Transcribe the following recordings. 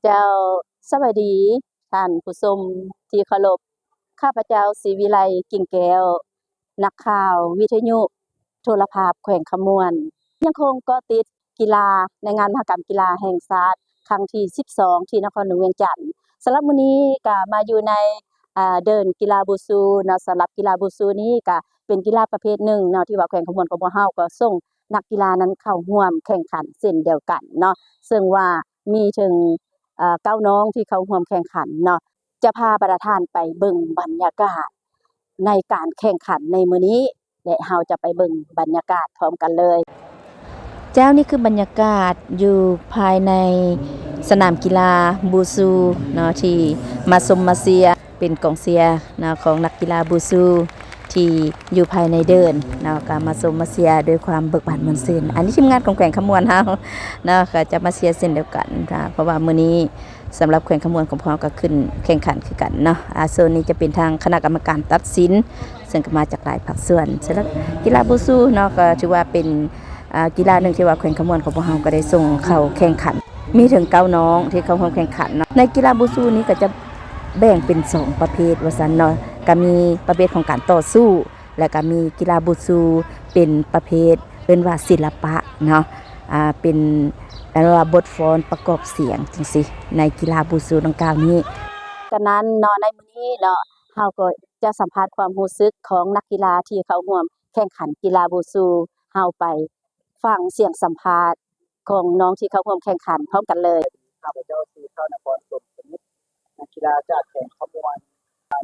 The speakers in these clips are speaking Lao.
ເຈົ້າ ສະບາຍດີທ່ານຜູ້ຊົມທີ່ເຄົາລົບ. ຂ້າພະເຈົ້າ ສີວິໄລ ກິ່ງແກ້ວ ນັກຂ່າວວິທະຍຸໂທລະພາບແຂວງຄຳມ່ວນ ຍັງຄົງເກາະຕິດກິລາໃນງານມະຫະກຳກິລາແຫ່ງຊາດຄັ້ງທີສິບສອງ ທີ່ນະຄອນຫຼວງວຽງຈັນ. ສຳລັບມື້ນີ້ກະມາຢູ່ໃນ ອາ ເດີ່ນກິລາບູຊູເນາະ. ສຳລັບກິລາບູຊູນີ້ກະເປັນກິລາປະເພດໜຶ່ງເນາະ ທີ່ວ່າແຂວງຄຳມ່ວນຂອງພວກເຮົາກໍສົ່ງນັກກິລານັ້ນເຂົ້າຮ່ວມແຂ່ງຂັນເຊັ່ນດຽວກັນເນາະ, ເຊິ່ງວ່າມີເຖິງ ເອີ ເກົ້ານ້ອງທີ່ເຂົ້າຮ່ວມແຂ່ງຂັນເນາະ. ຈະພາບັນດາທ່ານໄປເບິ່ງບັນຍາກາດໃນການແຂ່ງຂັນໃນມື້ນີ້ ແລະ ເຮົາຈະໄປເບິ່ງບັນຍາກາດພ້ອມກັນເລີຍ. ເຈົ້າ ນີ້ຄືບັນຍາກາດຢູ່ພາຍໃນສະໜາມກິລາບູຊູເນາະ ທີ່ມາຊົມມາເຊຍ ເປັນກອງເຊຍເນາະ ຂອງນັກກິລາບູຊູທີ່ຢູ່ພາຍໃນເດີ່ນເນາະ ກໍມາຊົມມາເຊຍດ້ວຍຄວາມເບີກບານມ່ວນຊື່ນ. ອັນນີ້ທີມງານຂອງແຂວງຄຳມ່ວນເຮົາເນາະ ກໍຈະມາເຊຍເຊັ່ນດຽວກັນ ເພາະວ່າມື້ນີ້ ສຳລັບແຂວງຄຳມ່ວນຂອງພວກເຮົາກໍຂຶ້ນແຂ່ງຂັນຄືກັນເນາະ. ອາ ໂຊນນີ້ຈະເປັນທາງຄະນະກຳມະການຕັດສິນ ເຊິ່ງກໍມາຈາກຫຼາຍພາກສ່ວນ. ສຳລັບກິລາບູຊູເນາະ ກໍຖືວ່າເປັນ ອາ ກິລາໜຶ່ງທີ່ວ່າແຂວງຄຳມ່ວນຂອງພວກເຮົາກໍໄດ້ສົ່ງເຂົ້າແຂ່ງຂັນ. ມີເຖິງເກົ້ານ້ອງທີ່ເຂົ້າຮ່ວມແຂ່ງຂັນເນາະ. ໃນກິລາບູຊູນີ້ກໍຈະແບ່ງເປັນສອງປະເພດວ່າຊັ້ນເນາະ, ກໍມີປະເພດຂອງການຕໍ່ສູ້ ແລ້ວກໍມີກິລາບູຊູເປັນປະເພດເອີ້ນວ່າສິລະປະເນາະ, ອາ ເປັນ ເອີ້ນວ່າບົດຟ້ອນປະກອບສຽງຈັ່ງຊີ້ ໃນກິລາບູຊູດັ່ງກ່າວນີ້. ກະນັ້ນເນາະ ໃນມື້ນີ້ເນາະ ເຮົາກໍຈະສຳພາດຄວາມຮູ້ສຶກຂອງນັກກິລາທີ່ເຂົ້າຮ່ວມແຂ່ງຂັນກິລາບູຊູ. ເຮົາໄປຟັງສຽງສຳພາດຂອງນ້ອງທີ່ເຂົ້າຮ່ວມແຂ່ງຂັນພ້ອມກັນເລີຍ. ຂ້າພະເຈົ້າຊື່ ທ້າວ ນະຄອນ ສົມສະໜິດ ນັກກິລາຈາກແຂວງຄຳມ່ວນ.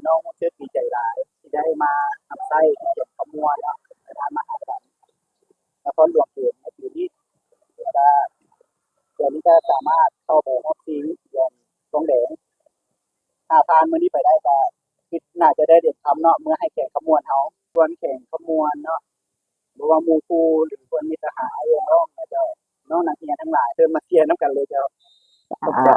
ນ້ອງຮູ້ສຶກດີໃຈຫຼາຍທີ່ໄດ້ມາຮັບໃຊ້ແຂວງຄຳມ່ວນເນາະ ໃນງານມະຫະກຳນະຄອນຫຼວງເດີນໃນປີນີ້ ແລ້ວກໍດຽວນີ້ກໍສາມາດເຂົ້າໄປຮອບຊິງດຽນທອງແດງ. ຖ້າຜ່ານມື້ນີ້ໄປໄດ້ກໍຄິດໜ້າຈະໄດ້ຫຼຽນຄຳເນາະ ເມືອໃຫ້ແຂວງຄຳມ່ວນເຮົາ. ສ່ວນແຂວງຄຳມ່ວນເນາະ ບໍ່ວ່າໝູ່ຄູ່ ຫຼື ເພື່ອນມິດສະຫາຍ ເອື້ອຍນ້ອງ ແລ້ວເຈົ້າ ນ້ອງນັກຮຽນທັງຫຼາຍ ເຊີນມາເຊຍນຳກັນເລີຍເຈົ້າ. ຂອບໃຈ.